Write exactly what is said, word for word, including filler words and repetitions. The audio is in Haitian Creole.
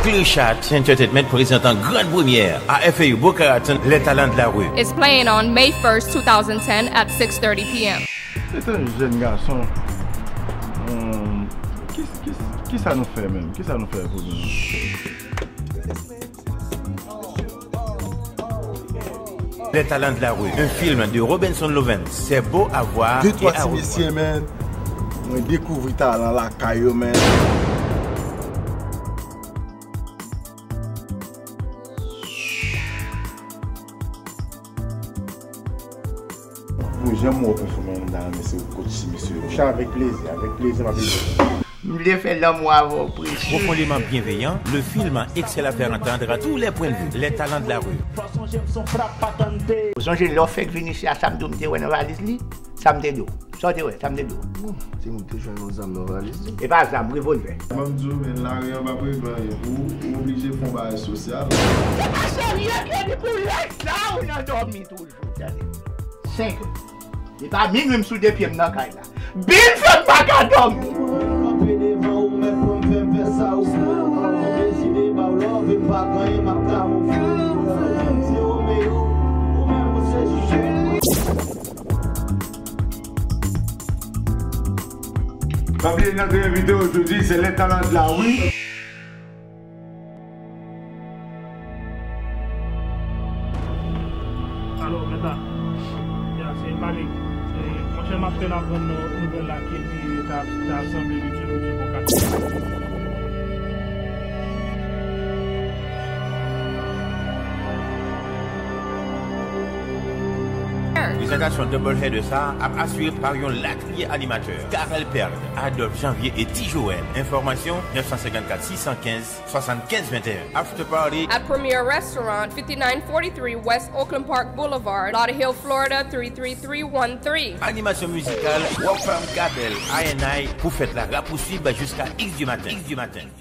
Clear Shot Entertainment prezentan gran premyè A F A U Boca Raton, Les Talents de la Rue. Is playing on May first, two thousand ten at six thirty p m. Se te yon jèn gason. Hum, ki, ki, ki sa nou fè menm? Ki sa nou fè pou nou? Les Talents de la Rue, un film de Robinson Lovens. C'est beau à voir et à revoir. De twa ti mesye, men, mwen dekouvri talan lakay yo, men. Pou jan m wè w pèfòme anndan an, men se ou kot ti mesye yo. Monchè, avèk plezi, avèk plezi, m ap ede w. M vle fè lanmou avè w, presi. Profondément bienveillant, le film excelle à faire entendre à tous les points de vue. Les Talents de la Rue. Ou sonje lè w fèk vin isi a, sa m di w m te wè nan valiz li? Sa m te di w? Sa w te wè? Sa m te di w? Timoun te jwenn yon zam nan valiz li. E pa zam, revolvè. Ban m di w, men, lari an p ap regle anyen. Ou, ou oblije fè yon bagay sosyal. Se pa serye, kredi pou lè sa ou nan dòmi toujou, tande. Senk è. E pa minui m sou de pye m nan kay la. Bin fè m pa ka dòmi. Kanpe devan ou, mèt pou m fè m fè sa ou vle. Deside ba w love, e m pa gen anyen m ap kamofle. Ti Romeo, ou menm ou se jije. Pa bliye, notre invité aujourd'hui, c'est Les Talents de la Rue. Alo, mèt la. Ya, se Malik. E, monchè, m ap pèn aprann nou nouvèl la ke li ta, ta sanble li tchoulouchou pou kat. Prezantasyon Doubleheader sa a ap asire pa yon latriye animatè, Carel Perle, Adolphe Janvier e Ti Joël. Enfòmasyon, neuf cent cinquante-quatre six cent quinze soixante-quinze vingt et un. After party at Premier Restaurant, fifty-nine forty-three West Oakland Park Boulevard, Lauderhill, Florida, three three three one three. Animasyon mizikal, Rockfam Gabel, I and I, pou fèt la rapousib jiska X du maten. X du maten.